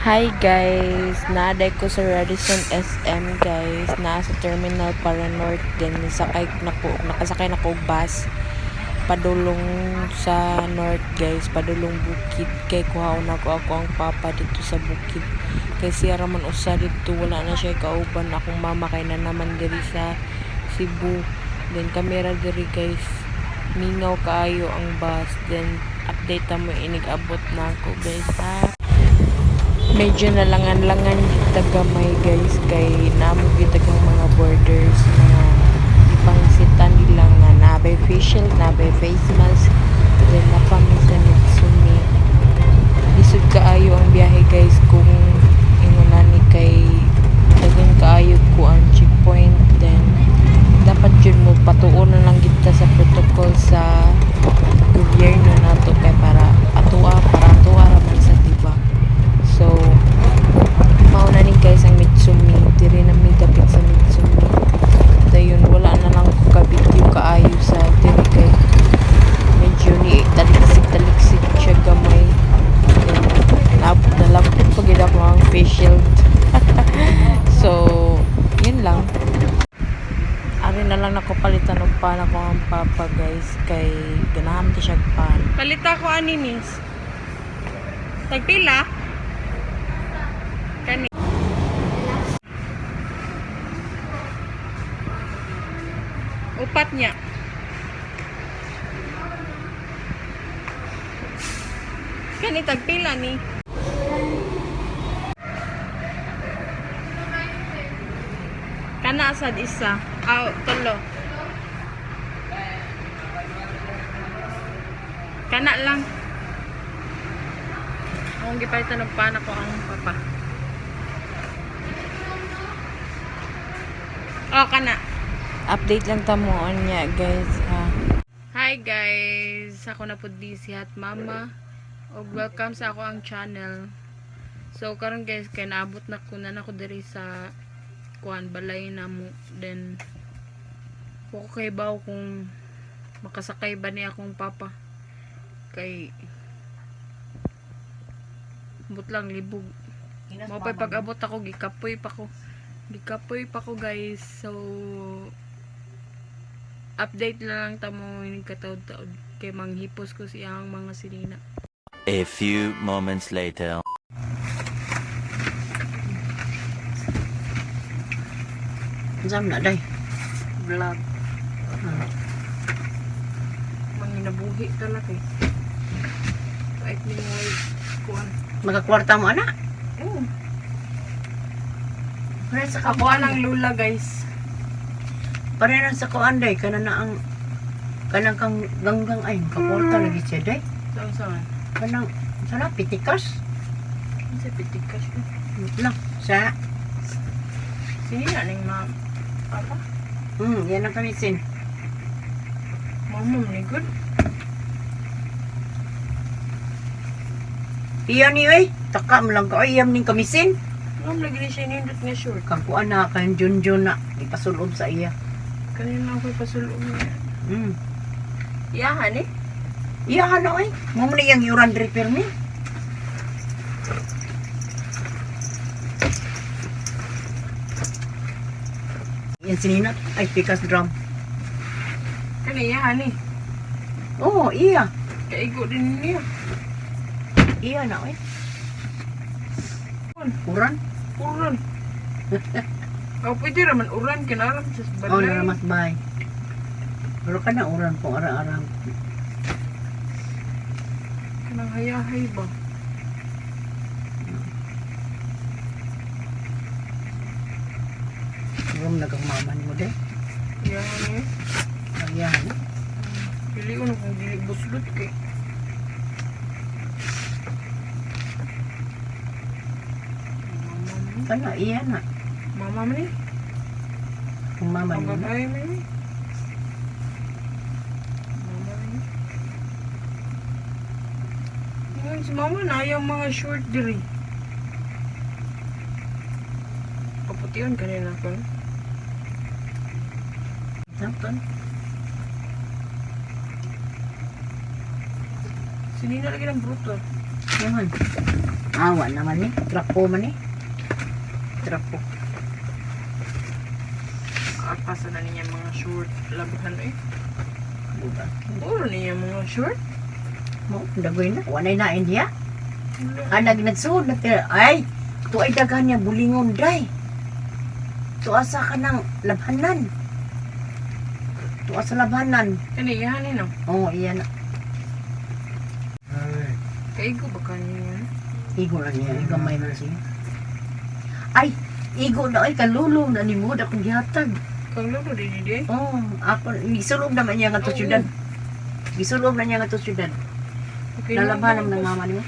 Hi guys, naa ko sa Radisson SM, guys. Naa sa terminal para north, then sakay na ko, nakasakay na ko og bus padulong sa north, guys, padulong bukid kay kuhaon nako ako ang papa dito sa bukid. Kay siya ra man usa dito, wala na siya kauban, akong mama kay na naman diri sa Cebu. Then kami ra diri, guys. Mingaw kaayo ang bus. Then update ta mo inig abot na ako, guys, ha. Medyo nalangan-langan kita gamay, guys, kay namo kita kang mga borders, mga ipangsita nila nga nabay face shield, nabay face mask, then napami sa Mitsumi. Lisod kaayo ang biyahe, guys, kung ingon ani kay daghan kaayo ko ang checkpoint. Then dapat jud mo patuon na lang kita sa protocol sa gobyerno nato kay para atoa ra man sa, diba? So mao na ni, guys, ang Mitsumi. Diri na mi dapit sa Mitsumi. Dayon wala na lang ko ka-video kaayo sa diri kay medyo ni taliksik taliksik siya gamay. Then nalapit pa gid ako ang face shield. So yun lang. Ari na lang nako palitan og pan ako ang papa, guys, kay ganahan to siya pan. Palita ko ani, miss. Tagpila? Kani. Upat niya. Kani tagpila ni. Kana sad isa. Aw, tulo. Kana lang. Akong gipalitan og pana ko ang papa. Oh, kana. Update lang ta mo niya, guys, ha. Hi guys, ako na pud di si Hat Mama. Og welcome sa ako ang channel. So karon, guys, kay naabot na ko na nako diri sa kuan balay namo. Then wa ko kay baw kung makasakay ba ni akong papa. Kay but lang libog. Mao pa'y pag-abot ako, gikapoy pa ko. Gikapoy pa ko, guys. So update na lang ta mo inig kataod-taod kay manghipos ko siyang mga sinina. A few moments later. Jam na day. Vlog. Manginabuhi talaga eh. Kahit ni mo kuan. Magakwarta mo ana. Oo. Pare sa Ako ang lula, guys. Pare na sa kuan day kana na ang kanang kang ganggang ay kakwarta lagi siya day. Saan saan? Kanang sana pitikas. Sa pitikas ko. Lang sa Sinina ning ma papa. Yan ang kamisin. Mama ni good. Iya ni oy, taka mo lang ka oy iyam ning kamisin. Ma'am lagi ni siya nindot nga short. Kang kuan na kang junjun na ipasulob sa iya. Kanina ako ipasulong niya. Iyahan eh. Iya ano oy, mo man iyang yuran diri pirmi. Yan sinina ay pikas drum. Kani iyahan eh. Oo, iya. Kaigo din niya. Iya na oy. Uran? Uran. Oh, pwede raman uran kinaram sa Oh, balay. naramas bay. Pero ka na uran kung arang-arang. Kanang hayahay ba? Rum nagamaman mo de. Iyahan eh. Ayan. Dili ko na kung dili buslot kay. Mama ni. Kana iya na. Mama ni. Kung mama Ang ni na. babae man ni. Mama ni. Ngayon si mama na ayaw mga short diri. Kapution kanina ko. Samton. Sinina lagi ng bruto. Yaman. Awa naman ni. Trapo man ni. Trapo. Asa na niya mga short labhan eh. Buga. Puro niya mga short. Mo, dagoy na. Wanay na India. Anag nagsuod na tira. Ay, tuay daghan niya bulingon day. Tuasa ka ng labhanan. Tuwa sa labhanan. Kani iyahan ni no. Oo, oh, iyan na. Kaigo ba kaniya? Igo lang niya. Igo may man siya. Ay, igo na ay kalulong na ni mo akong gihatag. Kang lolo di di di. Oh, ako gisulog naman niya nga to Oo. syudad. Gisulog na niya nga to syudad. Okay, Nalabhan naman ng mama nimo.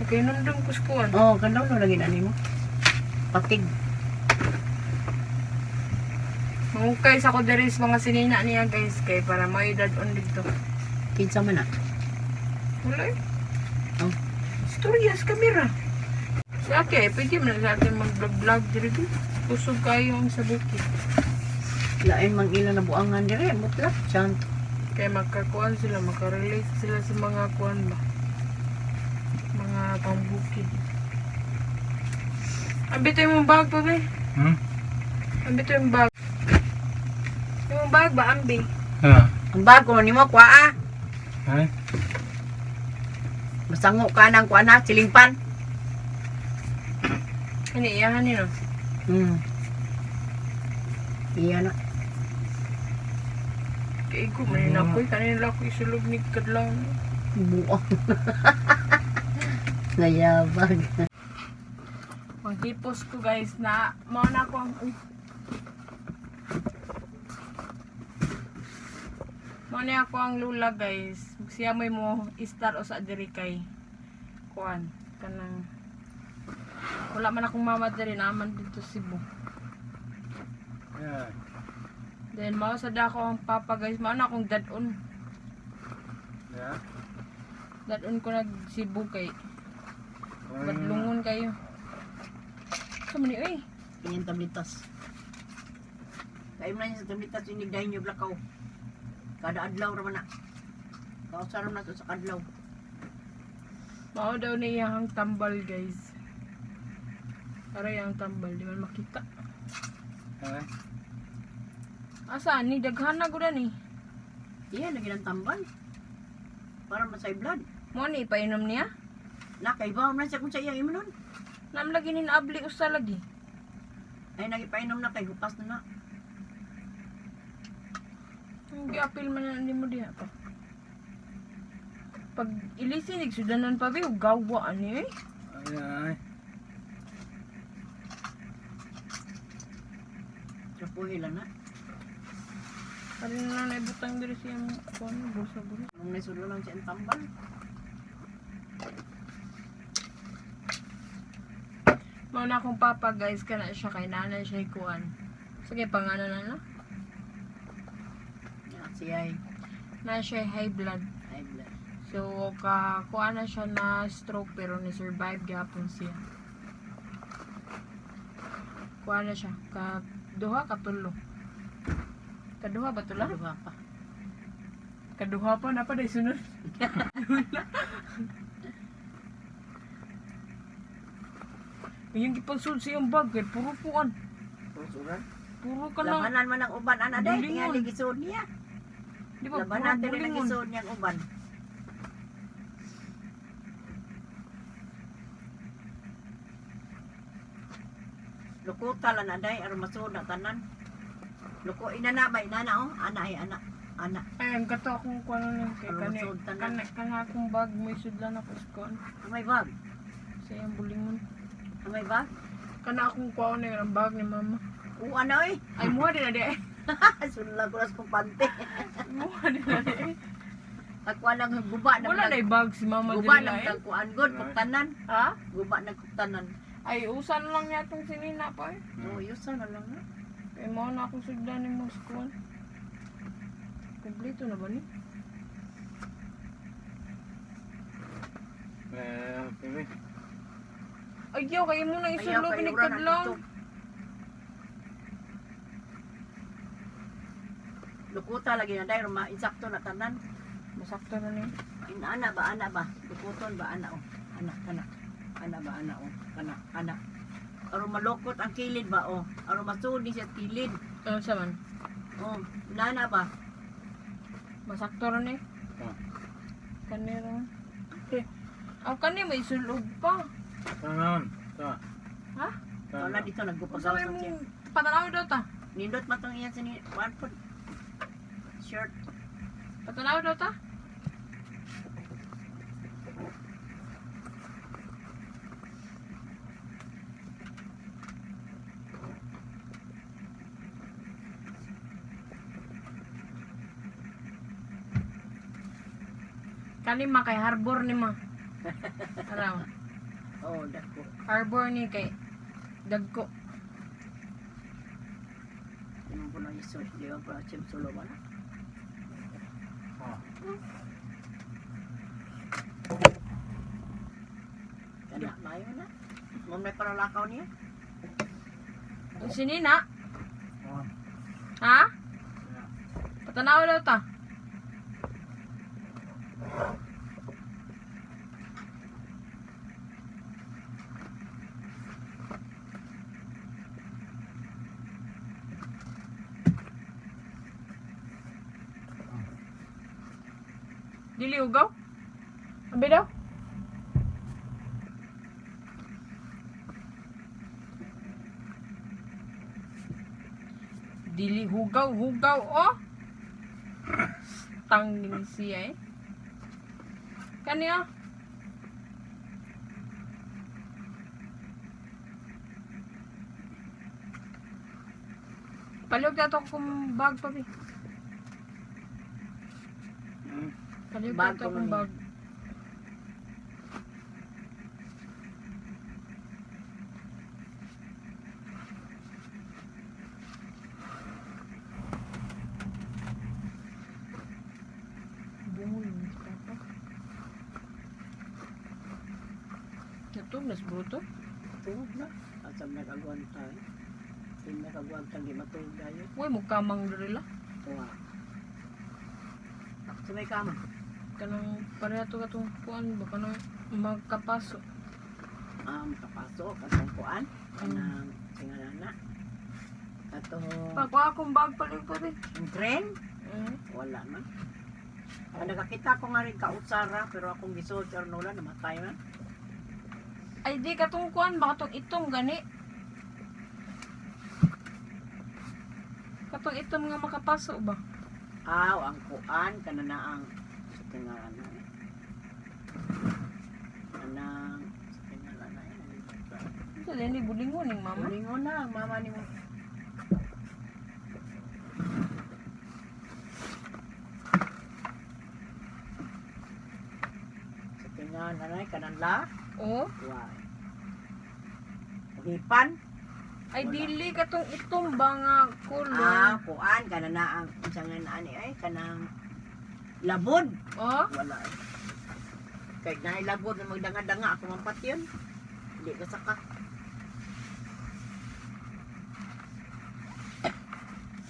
Okay, nundong kuskuan. Oh, kalulong lagi na nimo. Patig. Mangukay sa ko diri sa mga sinina niya guys kay para may dad-on dito. Kinsa man ah. Wala eh. Oh. Istorya sa kamera. Sa akin, eh, pwede man sa atin mag-vlog diri di. Kusog kayo ang sa bukid. Lain mang ilang na buangan dire, mutlak chan. Kaya makakuan sila, makarelate sila sa mga kuan ba. Mga pambukid. Ambito yung bag pa be. Hmm? Ambito yung bag. Yung bag ba, ambi? Ah. Ang bago nimo kwa ah. Ay. Masango ka nang kuan na silingpan. Ano, iyahan ni no? Iya na. Kaigo, man na ako. Kanina lang ako isulog ni Kadlaw. Buang. Nayabag. Maghipos ko guys na mao na ako ang uy. Mao na ako ang lula guys. Siya may mo istar o sa diri kay kuan kanang wala man akong mama diri naaman dito sa Cebu. Yeah. Then mao sa dako ang papa guys, mao na akong dad-on. Yeah. Dad-on ko nag Cebu kay badlungon kayo. Sa man ni oy. Tingin tablitas. Kayo man sa tablitas inigdahin niyo blakaw. Kada adlaw ra man na. Kausa ra man na to sa kadlaw. Mao daw na iyang tambal guys. Para iyang tambal, di man makita. Ay. Asa ni daghan na gud ni. Iya lagi ng tambal. Para masay blood. Mo ni ipainom niya. Na kay ba man siya kung sa iya imnon. Nam lagi ni naabli usa lagi. Ay nagipainom na kay hukas na na. Ang giapil man na nimo diha pa. Pag ilisin sudanan pa bi gawa ani eh. Ay. Ay. Trapuhi lang na. Para na lang naibutang diri sa iyang kuan bulsa bulsa. Nung nasulo lang siya ang tambal. Mao na akong papa guys kana siya kay nanay siya kuan. Sige pangalan na na. Ya, siya ay Na siya high blood. high blood. So, ka kuha na siya na stroke pero ni-survive gapon siya. Kuha na siya. Ka duha, katulo. Kaduha ba tula? Duha pa. Kaduha pa na pa dahil sunod. Yung gipagsulod sa iyong bag kay puro puan. Susuran. Puro ka na. Labanan man ang uban ana day Bulingon. tingali gisuod niya. Di ba? Puro Labanan diri bulingon. gisuod niyang uban. Lukuta lang na day aron masuod na tanan. Luko inana ba inana oh ana ay ana ana. Ay, ang kato akong kuha na lang kay Aron kani. masuod tanan. Kana kana akong bag may sudlan ako sa kuan. May bag. Sa iyong bulingon. May bag. Kana akong kuha na yung bag ni mama. Oo ana oy. Ay, muha din na di. Sunod ko las kong pante. Muha din na di. Ako lang guba na Wala na bag si mama guba din na eh. tagkuan god kuktanan. Ha? Guba na kuktanan. Ay, usan lang niya itong sinina pa eh. Oh, yusa na lang na. Kaya mo na akong sugdan ni mo sa kuwan. Kompleto na ba ni? Eh, baby. Ayaw, kayo mo na Ayaw isulog kayo ni ura na Kadlaw. dito. Lukuta lagi na dahil ma-insakto na tanan. Masakto na ni. Inaana ba, ana ba? Lukuton ba, ana o? Anak, anak. Ana ba ana oh. Kana ana. Aron malukot ang kilid ba oh. Aron masuod ni siya kilid. Ano sa man? Oh, nana ba? Masakto ron eh. Ah. Kani ra. Aw kani may sulog pa. Tanan. Ta. Ha? Wala dito Unsa nagpapagawas may lang siya. mong patanaw daw ta? Nindot matong iyan sa ni one foot shirt. Patanaw daw ta? Kani ma kay harbor ni ma. Araw. Oh, dako. Harbor ni kay dagko. Ano po na iso, di ba pa chim solo ba na? Ah. Kana mayo na. Mo may paralakaw niya. Ang sinina? Ah. Ha? Yeah. Patanaw daw ta. Dili ugaw? Abi daw? Dili hugaw, hugaw oh. Tangin siya eh. Kani ah. Palihog na to akong bag pa bi. Hmm. Palihog Bag na to ko akong man bag. Bungol ni papa. Natug nas bruto. Tuog na. Asa man nakaguan ta. Di nakaguan ta di matuog dayon. Uy, mukamang diri la. Wa. Sa may kama. Kanang pareha to katong kuan ba kanang magkapaso. Ah, makapasok atong kuan kanang singalana. Atong Pagkuha akong bag palihog pa bi. ang tren wala man. Ah, nakakita ko nga rin kausara pero akong gisuot sa Arnola namatay man. Ay di katong kuan ba katong itom gani. Katong itom nga makapaso ba? Aw, ang kuan kana na ang sa tingalana eh. Kanang sa tingalana eh. Nalimot ko. Unsa din ni bulingon ning mama? Mulingon na ang mama nimo. Sa tingalana eh, kanan la. Oo. Why? Hipan? Ay Wala. dili katong itom ba nga color? Ah, kuan kana na ang unsa nga na ani ay kanang labod. Oh, Wala. Eh. Kay naay labod na magdanga-danga ako man yun. Hindi ka saka.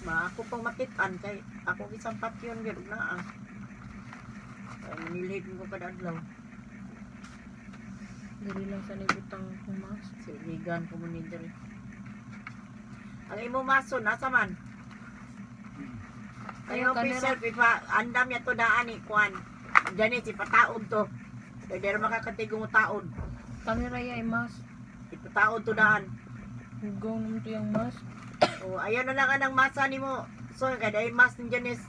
Ma ako pang makitaan kay ako isang patyon gyud na ah. Kay manilhid ko kada adlaw. Dili lang sa nibutang akong mask. Silbigan ko mo ni diri. Ang imo maso nasa man? Ayo Ayaw, kanira. officer ipa andam ya to daan ni kuan. Dani si pataod to. Kay diri makakatigong taod. Kamera ya ay mask. Ipataod to daan. Hugaw naman to yung mask. O ayan na lang anang masa nimo. So kay dai mas ni Janice.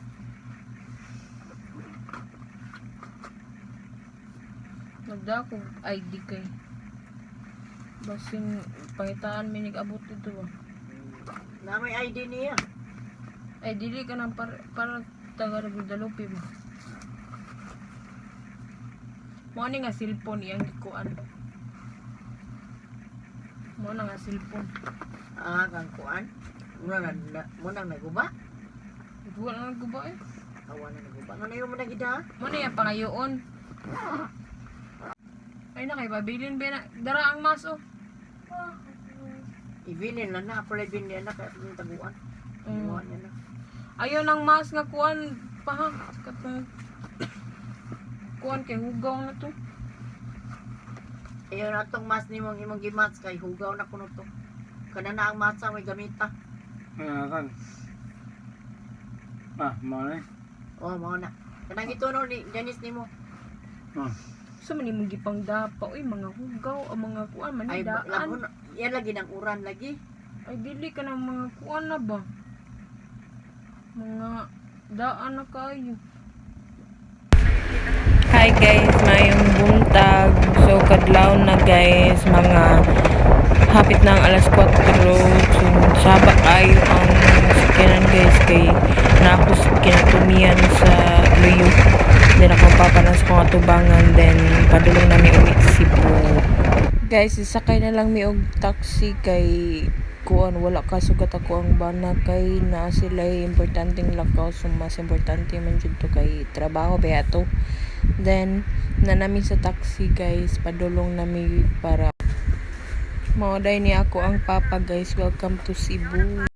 Nagda ko ID kay. Basin pangitaan mi nag-abot dito ba. Na may ID niya. Ay dili ka nang para taga Guadalupe ba. Mo ni nga cellphone iyang gikuan. Mo na nga cellphone. Ah, kang kuan. Muna na, na muna naguba. Wala na guba eh. Awa na naguba. Ano yung mo na gida? Mo na yung pangayoon. Ay na kay pabilin ba na dara ang mas oh. Ibilin na na pala bilin na kay akong taguan. Mm. Niya na. Ayaw ng mas nga kuan pa ha. Katong kuan kay hugaw na to. Ayon atong mas nimong imong gimats kay hugaw na kuno to. Kana na ang matsa may gamita. Ayan, kan. Ah, mao ni. Oh, mao na. Kanang ituno ni Janice nimo. Ah. So man imong gipangdapa oy, mga hugaw ang mga kuan man Ay daan. labon yan lagi ng uran lagi. Ay dili ka ng mga kuan na ba? Mga daan na kayo. Hi guys, mayong buntag. So kadlaw na guys, mga hapit na ang alas 4. So saba kayo ang sakyanan guys kay na ako sa kinatumian sa Luyo. Then ako papanas ko nga tubangan, then padulong na mi uwi Cebu. Guys, isakay na lang mi og taxi kay kuan, wala ka sugat ako ang bana kay naa sila importanteng lakaw, so mas importante man jud to kay trabaho ba to. Then, na nami sa taxi guys, padulong nami para mao day ni ako ang papa guys. Welcome to Cebu.